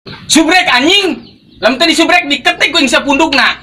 Subrek anjing. Lamun teu disubrek diketik ku ing sapundukna.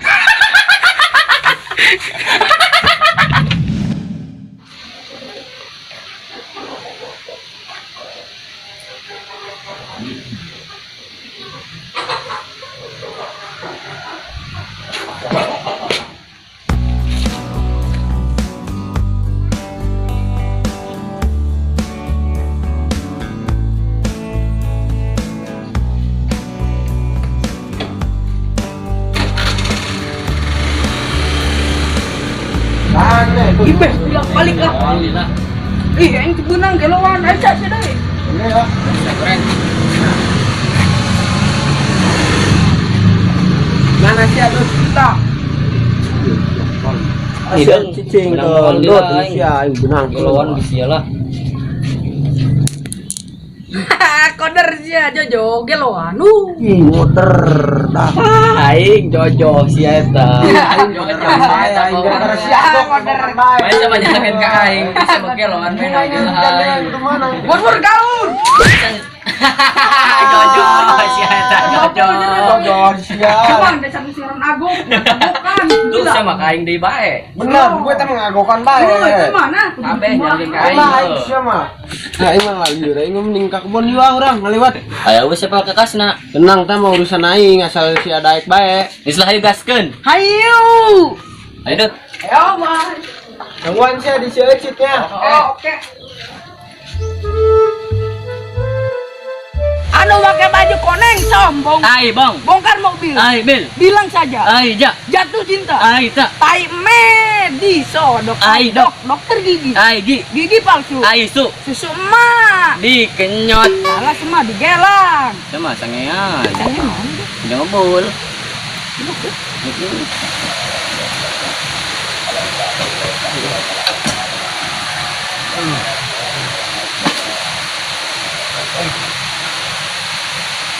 Ibeh bilang balik lah. Ih, aing teu beunang geloan aja sia deui. Mana sih aduh Kita. Sia cicing Benang dot kali lah, sia aing benang. Geloan bisa lah. Koder sia Jojo geloan. Ih, ngoder dah. Aing Jojo si eta. Aing joder bae, aing joder sia Ngoder. bae. Main sama nyalakan ke aing, bisa begeloan main aja aing. Bor gaul. Jojo si eta Jojo. Joder sia. Coba dasar siaran agung. Bukan. Tuh sama ka aing deui bae. Bener, gue teh mengagokan bae. Oh, itu mana? Kabeh nyalakan ka aing. Aing sia mah. Nah, aing mah lieur aing mending ka kebon ieu ah urang ngaliwat. Ayo wis siapa kakasna. Tenang tah mah urusan aing asal si adaek bae. Geus lah hayu gaskeun. Hayu. Ayo Dut. Ayo, man. Tungguan sia di si Ecitnya. Oh, oke. Anu pakai baju koneng sombong. Ai bong. Bongkar mobil. Ai bil. Bilang saja. Ai ja. Jatuh cinta. Ai ta. Tai medisodok. Ai dok. Dokter gigi. Ai gi. Gigi palsu. Ai su. Susu emak. Dikenyot. Salah semua digelang. Sama sangean. Sange mana? Jangan ngebul.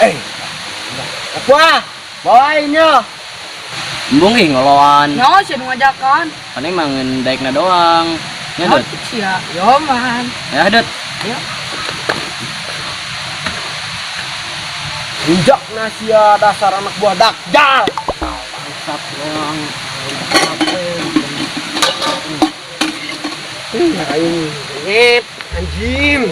Eh. Wah, bawain yo. Embung ih ngoloan. Nyawa sih nu ngajakan. Paling mangen daekna doang. Ya Dut. Cik sia. Yo man. Ya Dut. Ayo. Injak nasia dasar anak buah dakjal. Bangsat doang. Ih, aing ngep anjing.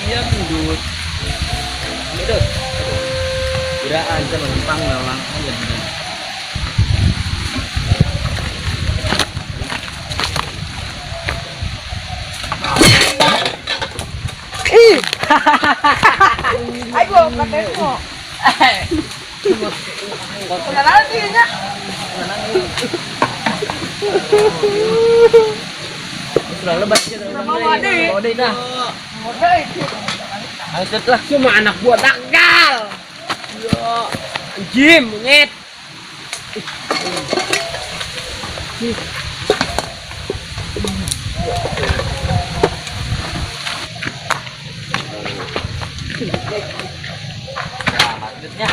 Iya gendut. Ini Dut. Kiraan sama lempang lewang aja. Ih. Ayo katemo. Kenalan sih nya. Sudah lebat sih. Bawa deui. Bawa deui dah. Modal. Ayo Dut lah. Cuma anak buah dakjal. Yo, anjing monyet. Dutnya.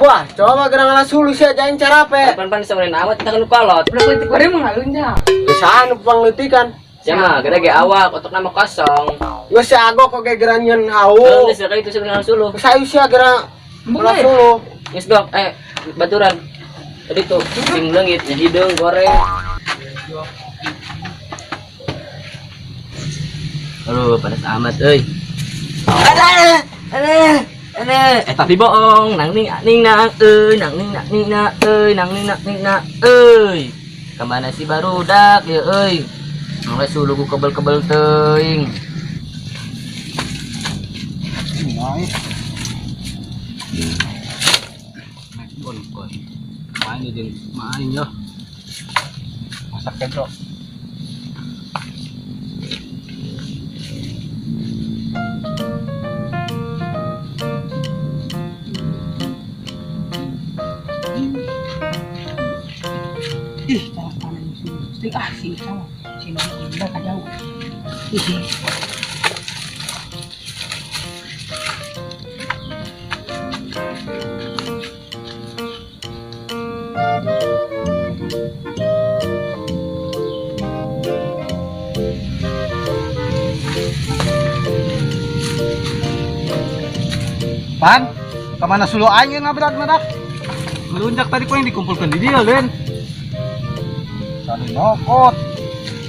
Wah, coba gerang alas hulu sia jangan carape. Pan-pan sebenarnya amat kita kan kolot. Udah politik bare mah ngalunya. Kesaan panglutikan. Siapa? Gede ge awak, otak nama kosong. Geus si agok oge gerang nyeun hau. Geus kayak itu sebenarnya suluh. Geus ayu sia gerang Embung alas deui. hulu. Geus dok, baturan. Tadi tuh sing leungit, hideung goreng. Aduh, panas amat euy. Aduh, aduh, aduh. Tapi bohong, nang ning ning nang euy, nang ning nak ning nak euy, nang ning nak ning nak euy. Kemana si barudak ya euy? Mulai suluh ku kebel-kebel teuing. Main jeung main yo. Masak bro. Ih, salah panen sih. Ah, si sama. Si nomor udah jauh. Ih. Pan, kemana sulu aing ngabrak nadak? Melunjak tadi kau yang dikumpulkan di dia, Len. Sani nyokot.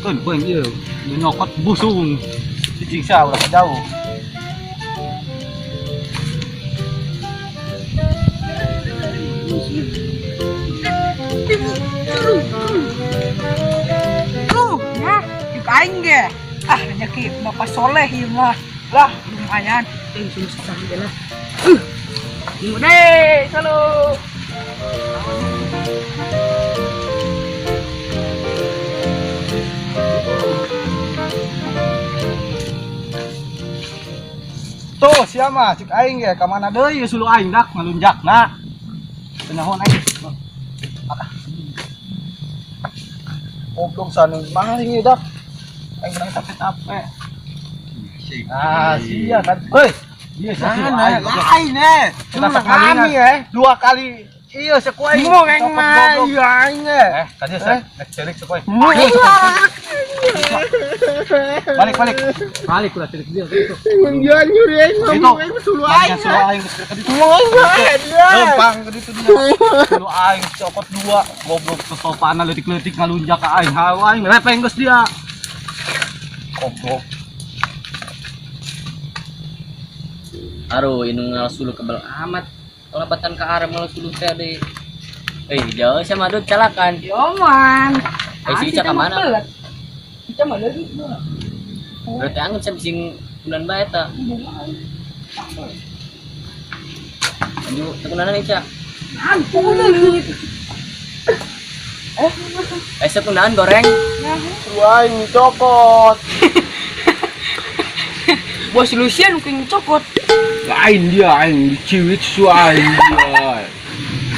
Kan kau yang dia nyokot busung. Cicing sia ulah jauh. Tuh, ya, yuk aing ge. Ah, rezeki bapak soleh ieu mah. Lah, lumayan. Susah ge lah. Deh, selalu. Tuh, siapa cik aing ge ka mana deui sulu aing dak ngalunjakna. Penyahon aing. Ah. Goblok sanu maling ieu dak. Aing menang capek-capek. Ah, sia kan. Hei, iya sia lain eh. Cuma kami eh dua kali iya sekuai. Mau aing mah iya aing eh. Tadi saya cerik sekuai. Balik balik. Balik ulah cerik dia gitu. Menjual nyuri aing mah aing sulu aing. Sulu aing geus ka ditu. Lempang ka ditu dia. Sulu aing cokot dua goblok sesopana leutik-leutik ngalunjak ka aing. Hawa aing lepeng geus dia. Goblok. Aduh, ini ngalah sulu kebel amat. Kelebatan ke arah ngalah sulu teh deh. Jauh sama dud calakan. Yoman. Si Ica ke mana? Ica mah leutik. Berarti angin saya bising bulan bae ta. Lanjut, tekunanan Ica. Ampun leutik. Sekunaan goreng. Aing cokot. Bos Lucian mungkin cokot. Lain dia aing diciwit su aing dia.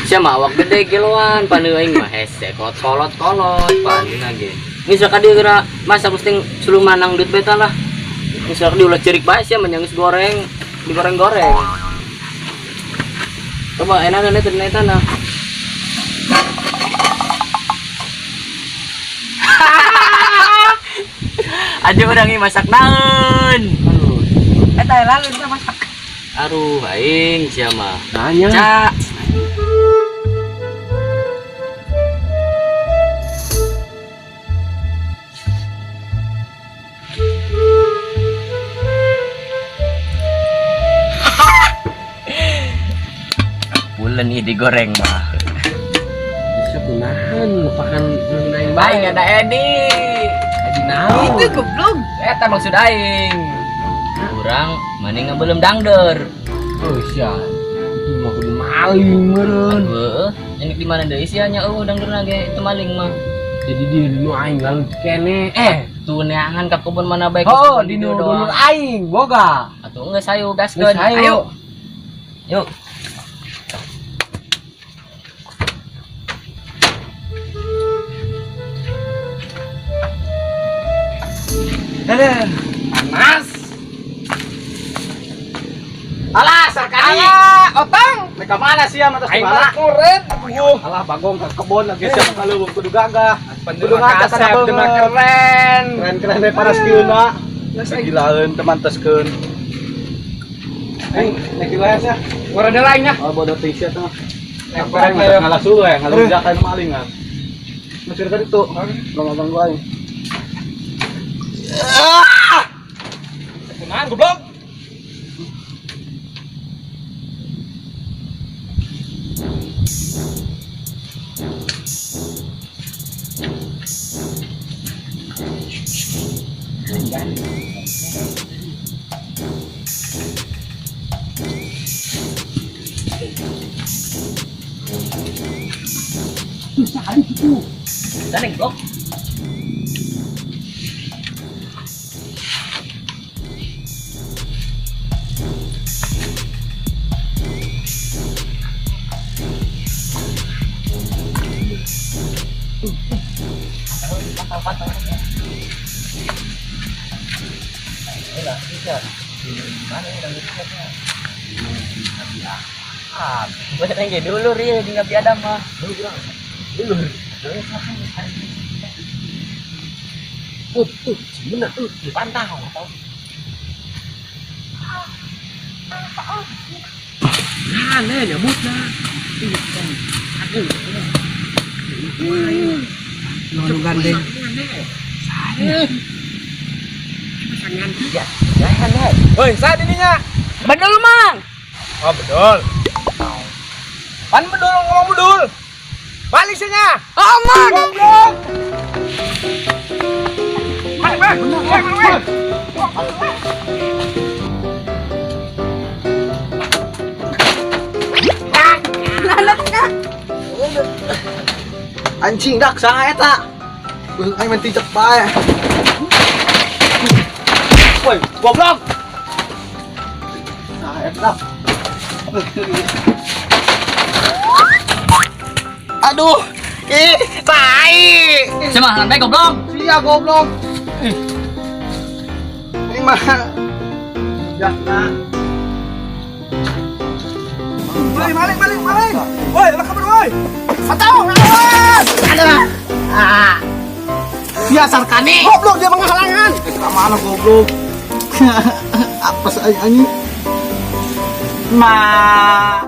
Sia mah awak gede geloan paneu aing mah hese kolot-kolot paneu ge. Geus ka dieu geura masa mesti suluh manang duit beta lah. Geus ka dieu ulah cerik bae sia mah geus goreng, digoreng-goreng. Coba enak teu dina eta nah. Aduh urang ieu masak naon. Eta lalu kita masak. Aduh, aing sia mah. Nanya. Ca. Bulan ini digoreng mah. Bisa kunahan lupakan aing Aing ada Edi. Edi naon? Itu goblok. Eta maksud aing. Urang mending belum dangder. Oh sia. Itu mah kudu maling meureun. Heeh, ini di mana deui sia nya eueuh dangderna ge teu maling mah. Jadi di nu aing lalu kene. Tuh neangan ka kebun mana bae. Oh, di nu dulur aing boga. Atuh geus hayu gaskeun. Ayo. Yuk. Dadah. Panas. Alah, sarkani. Alah, otang. Mereka mana sih ya mata Aing bala? koren. Alah bagong ke kebon lagi siap kalau kudu gagah. Kudu ngacak Kasep dema keren. Keren-keren deh panas kieuna. Gilaeun teman teskeun. Aing nek wilayah sia. Warna lain nya. Oh bodoh teh sia teh. Lempar ngalah sulu ya, ngalunjak anu maling ah. Masih tadi tuh, ngomong gua aing. Kunaon goblok? Taneng blok. Banyak yang jadi dulur ya di Nabi Adam mah. Dulur. Tuh, sebenar tuh dipantau. Nah, nyamuk nah. Nu gandeng. Woi, saat ininya. Bedul, Mang. Oh, bedul. Pan bedul ngomong bedul. Balik sini. Oh, Mang. Goblok. Balik, balik. Balik, balik. Anjing dak saha eta? Beuh aing mah ticek bae. Woi, goblok. Saha eta? Aduh, ih, tai. Siapa lantai goblok? Sia goblok. Ih. Ini mah Jakna. Woi, maling, maling, maling. Woi, lah kabar woi. Atau, awas. Aduh. Ah. Sia sarkani. Goblok dia menghalangan. Kita mana goblok? Apa sih anjing? Ma.